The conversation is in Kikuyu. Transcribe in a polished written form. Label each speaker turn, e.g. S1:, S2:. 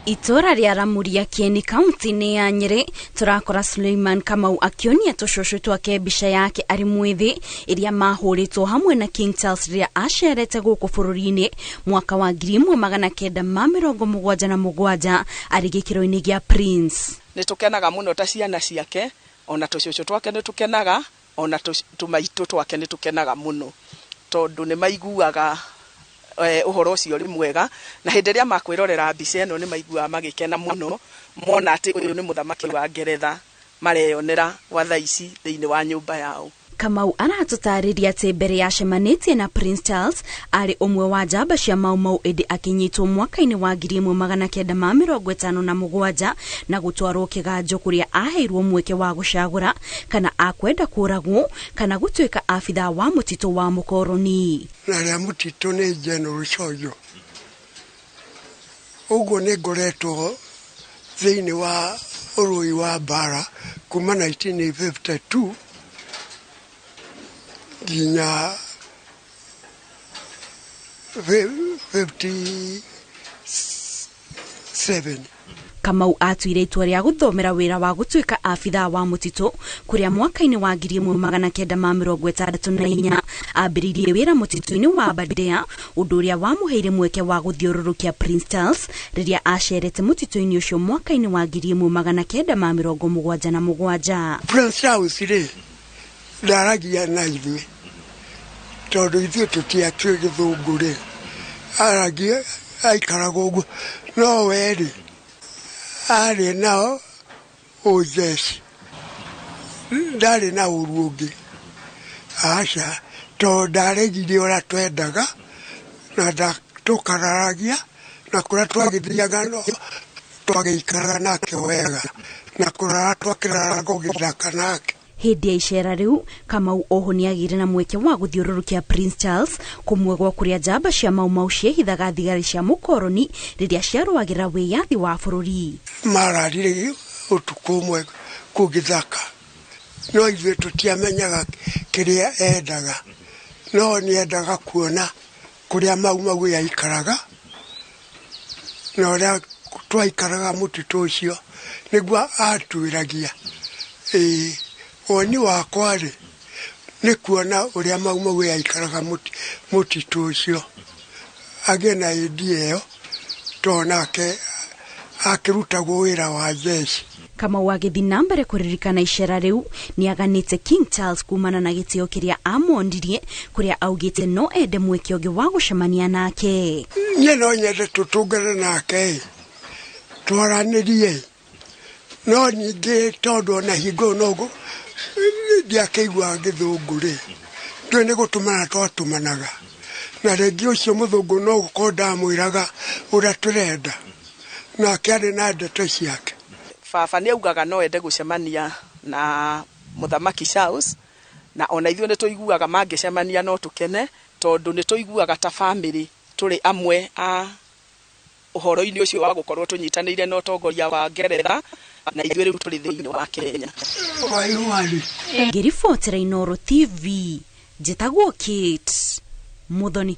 S1: Itũra rĩa Ramuria Kieni kaunti-inĩ ya Nyĩrĩ tũrakora Suleiman Kamau akĩonia tũcũcũ twake mbica yake arĩ mwĩthĩ ĩrĩa mahũrĩtwo hamwe na King Charles rĩrĩa acerete gũkũ bũrũri-inĩ mwaka wa 1977 arĩ gĩkĩro-inĩ gĩa Prince.
S2: Nĩ tũkenaga mũno ta ciana ciake, ona tũcũcũ twake nĩ tũkenaga, ona tũmaitũ twake nĩ tũkenaga mũno tondũ nĩ maiguaga ũhoro ũcio ũrĩ mwega, na hĩndĩ ĩrĩa makwĩrorera mbica ĩno nĩ maiguaga magĩkena mũno mona atĩ ũyũ nĩ mũthamaki wa Ngeretha mareyonera gwa thaa ici thĩinĩ wa nyũmba yao.
S1: Kamau aratũtarĩria atĩ mbere yacemanĩtie na Prince Charles arĩ ũmwe wa njamba cia Mau Mau ĩndĩ akĩnyitwo mwaka-inĩ wa 1957 na gũtwarwo kĩganjo kũrĩa aheirwo mweke wa gũcagũra kana akwenda kũragwo kana gũtuĩka abithaa wa mũtitũ wa mũkoroni.
S3: Na rĩa mũtitũ nĩ General Cojo. Ũguo nĩ ngoretwo thĩinĩ wa ũrũi wa mbara kuma 1952 nginya 57.
S1: Kamau atuire itua rĩa gũthomera wĩra wa gũtuĩka abithaa wa mũtitũ kũrĩa mwaka-inĩ wa 1964 ambĩrĩirie wĩra mũtitũ-inĩ wa Aberdare, ũndũ ũrĩa wamũheire mweke wa gũthiũrũrũkia Prince Charles rĩrĩa acerete mũtitũ-inĩ ũcio mwaka-inĩ wa 1977.
S3: Prince Charles rĩ ndaragia na ithuĩ tondũ ithuĩ tũtiakĩũĩ gĩthũngũ rĩ, aragia aikaraga ũguo, no we rĩ arĩ na ũjeci, ndarĩ na ũru ũngĩ, aca, tondũ ndaregire ũrĩa twendaga na ndatũkararagia na kũrĩa twagĩthiaga no twagĩikaraga nake wega na kũrara twakĩraraga ũgĩthaka nake.
S1: Hĩndĩ ya icera rĩu Kamau oho nĩagĩire na mweke wa gũthiũrũrũkia Prince Charles kũmwe gwa kũrĩa njamba cia Mau Mau ciehithaga thigari cia mũkoroni rĩrĩa ciarũagĩrĩra wĩyathi wa bũrũri.
S3: Mararire ũtukũ ũmwe kũu gĩthaka, no ithuĩ tũtiamenyaga kĩrĩa endaga, no nĩendaga kuona kũrĩa Mau Mau yaikaraga na ũrĩa twaikaraga mũtitũ ũcio nĩguo atuĩragia. Ĩĩ, woni wakwa rĩ nĩ kuona ũrĩa Mau Mau yaikaraga mũtitũ ũcio, agĩe na idea ĩyo tondũ nake akĩrutagwo wĩra wa jeshi.
S1: Kamau agĩthiĩ na mbere kũririkana icera rĩu nĩaganĩte King Charles kumana na gĩtĩo kĩrĩa amonirie kũrĩa augĩte no ende mweke ũngĩ wa gũcemania nake.
S3: Niĩ no nyende tũtũngane nake twaranĩrie, no ningĩ tondũ ona hingo no ndiakĩiguaga gĩthũngũ rĩ, ndũĩ nĩ gũtũmana twatũmanaga, na rĩngĩ ũcio mũthũngũ no gũkorwo ndamwĩraga ũrĩa tũrenda, nake arĩ na ndeto ciake.
S2: Baba nĩ augaga no ende gũcemania na mũthamaki Charles, na ona ithuĩ nĩ tũiguaga mangĩcemania no tũkene tondũ nĩ tũiguaga ta family tũrĩ amwe a ũhoro-inĩ ũcio wa gũkorwo tũnyitanĩire na ũtongoria wa Ngeretha, na ithuĩ rĩu tũrĩ thĩinĩ wa Kenya.
S1: Ngĩribotera Inooro TV, njĩtagwo Kate Muthoni.